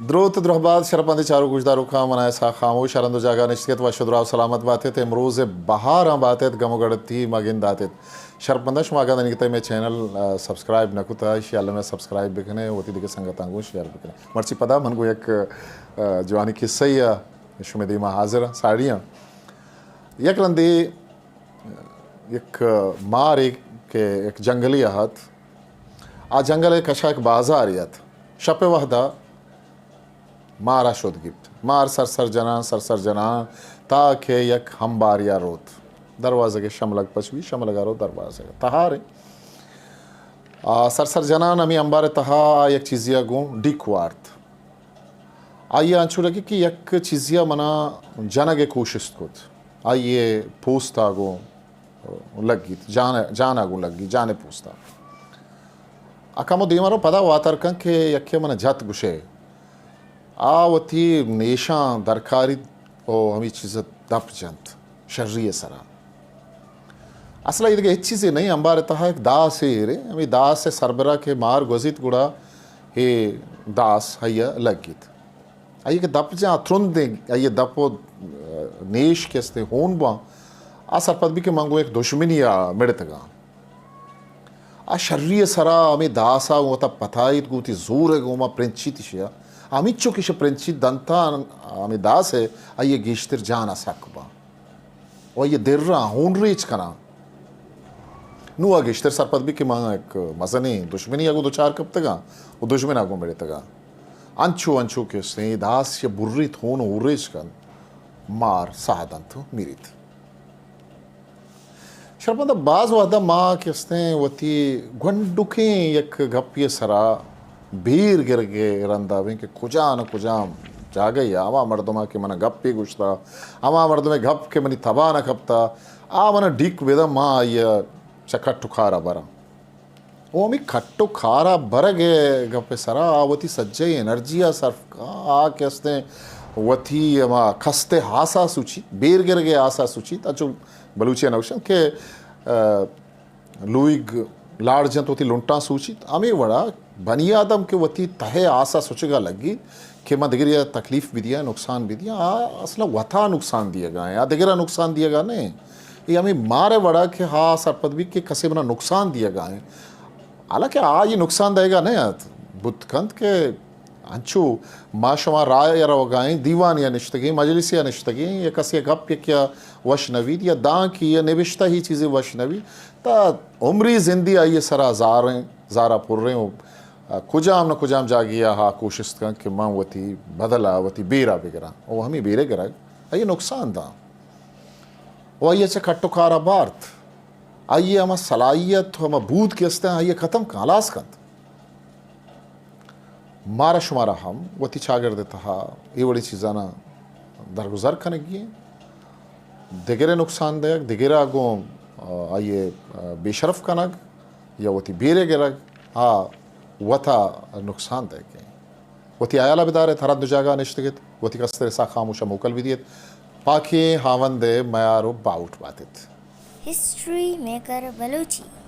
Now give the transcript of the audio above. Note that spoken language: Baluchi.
دروت درہبات شرپندیں چاروک گوشداروکاں، من ءَ اسحاق خاموش ہر ہند ءُ جاگہ نشتگ ات، وش ءُ دراہ ءُ سلامت بات ات، امروز ءِ بہاراں بات ات، گم ءُ گڑتی مہ گندات ات۔ شرپنداں شما اگاں دنیگت ءَ مئے چینل، آ، سبسکرائب نہ کتہ، ایشی ءَ الم ءَ سبسکرائب بکنے، وتی دگہ سنگتاں گوں شیئر بکنے۔ مرچی پدا من گوں یک، آ، جوانیں قصہ ءَ شمئے دیما حاضر آں، ساڑی آں۔ یک رندے یک مارے کہ یک جنگلے ءَ ات، آ جنگل ءِ کشا یک بازارے ات۔ شپ ءِ وہدا مارا شد گپت۔ مار سر سر جنان، سر سر جنان، تا کہ یک ہمباریا روت۔ دروازگ ءِ شملگ پچ بی، شملگا روت دروازگ ءِ۔ تہاریں۔ آ سر سر جنان ہمے ہمبار ءِ تہا آ یک چیزے ءَ گوں ڈیک وارت۔ آئی ءَ انچو لگی کہ یک چیزے ءَ منا جنگ ءِ کوشست کت۔ آئی ءِ پوست ءَ گوں لگیت، جان، جان ءَ گوں لگی، جان ءِ پوست ءَ۔ آ کمو دیما رو، پدا واتر کن کہ یکے من جت گوشے۔ آ وتی نیشاں درکاریت ءُ ہمے چیز ءَ دپ جنت شری ءِ سرا۔ اصل ءَ ایدگہ ہچ چیزے نہ ایں، امبار ءِ تہا یک داسے ایرے، ہمے داس ءِ سربرا کہ مار گوزیت گڑا اے داس آئی ءَ لگیت۔ آئی ءَ کہ دپ جاں ترندیں، آئی ءِ دپ ءُ نیش کہ استیں ہون باں، آ سرپد بی کہ من گوں یک دشمنی ءَ مڑتگاں۔ آ شری ءِ سرا ہمے داس ءَ وتا پتائیت، گوں وتی زور ءَ گوما پرنچیت ایشی ءَ۔ ہمینچو کہ ایشی ءَ پرنچیت دنت ءَ ہمے داس ءَ، آئی ءِ گیشتر جان ءَ سک باں ءُ آئی ءَ دراں ہون ریچ کناں۔ نوں آ گیشتر سرپد بی کہ من یک مزنیں دشمنی ءَ گوں دچار کپتگاں ءُ دشمن ءَ گوں مڑتگاں۔ انچو انچو کہ استیں داس ءَ بریت، ہون ءَ ہون ریچ کنت، مار ساہ دنت ءُ میریت۔ شرپنداں، باز وہدا ما کہ استیں وتی گونڈکیں یک گپے ءِ سرا بیر گرگ ءِ رندا بیں کہ کجا نہ کجام جاگہ ءَ ہما مردم ءَ کہ من ءَ گپے گوشتا، ہما مردم ءِ گپ کہ منی تبا نہ کپتا، آ من ءَ ڈیک بداں، ما آئی ءَ چہ کٹ ءُ کار ءَ براں۔ او ہمے کٹ ءُ کار ءَ برگ ءِ گپ ءِ سرا آ وتی سجہیں انرجی ءَ صرف کاں، آ کہ استیں وتی ہما کست ءِ آس ءَ سوچیت، بیر گرگ ءِ آس ءَ سوچیت، انچو بلوچی ءَ نہ گوشنت کہ، آ، لوئیگ لاڑ جنت وتی لنٹاں سوچیت، ہمے وڑا بنی آدم کہ وتی تہ ءِ آس ءَ سچگ ءَ لگیت کہ من دگرے ءَ تکلیف بدیاں، نقصان بدیاں، آ اصل ءَ وتا نقصان دیگ ءَ ایں، آ دگرا نقصان دیگ ءَ نہ ایں۔ اے ہمے مار ءِ وڑا کہ آ سرپد بیت کہ کسے منا نقصان دیگ ءَ ایں، حالانکہ آ اے نقصان دئیگ ءَ نہ ات۔ بوت کنت کہ انچو ما شما راہ ءَ روگ ءَ ایں، دیوانے ءَ نشتگیں، مجلسے ءَ نشتگیں، یا کسے ءِ گپ یکے ءَ وش نہ بیت، یا دانکے یا نبشتہ ہی چیزے وش نہ بیت، تا عمری زندی آئی ءِ سرا زاریں، زارا پریں ءُ کجام نہ کجام جاگہے ءَ آ کوشست کنت کہ من وتی بدل ءَ وتی بیر ءَ بگراں۔ او ہمے بیر ءِ گرگ آئی ءَ نقصان داں۔ او آئی ءَ چہ کٹ ءُ کار ءَ بارت۔ آئی ءِ ہما صلاحیت، ہما بود کہ استیں، آئی ءَ ختم کنت، ہلاس کنت۔ مارا شمارا ہم وتی چاگرد ءِ تہا اے وڑیں چیزاناں درگزر کنگی ایں۔ دگرے نقصان دئیگ، دگرا گوں، آ، آئی ءَ، آ، بے شرف کنگ یا وتی بیر ءَ گرگ، آ وتا نقصان دئیگ ایں۔ وتی ہیال ءَ بدار ات، ہر ہند ءُ جاگہ ءَ نشتگ ات، وتی کستر اسحاق خاموش ءَ موکل بدیت۔ پاکیں ہاوند ءِ میار ءُ باہوٹ بات ات۔ History maker Balochi.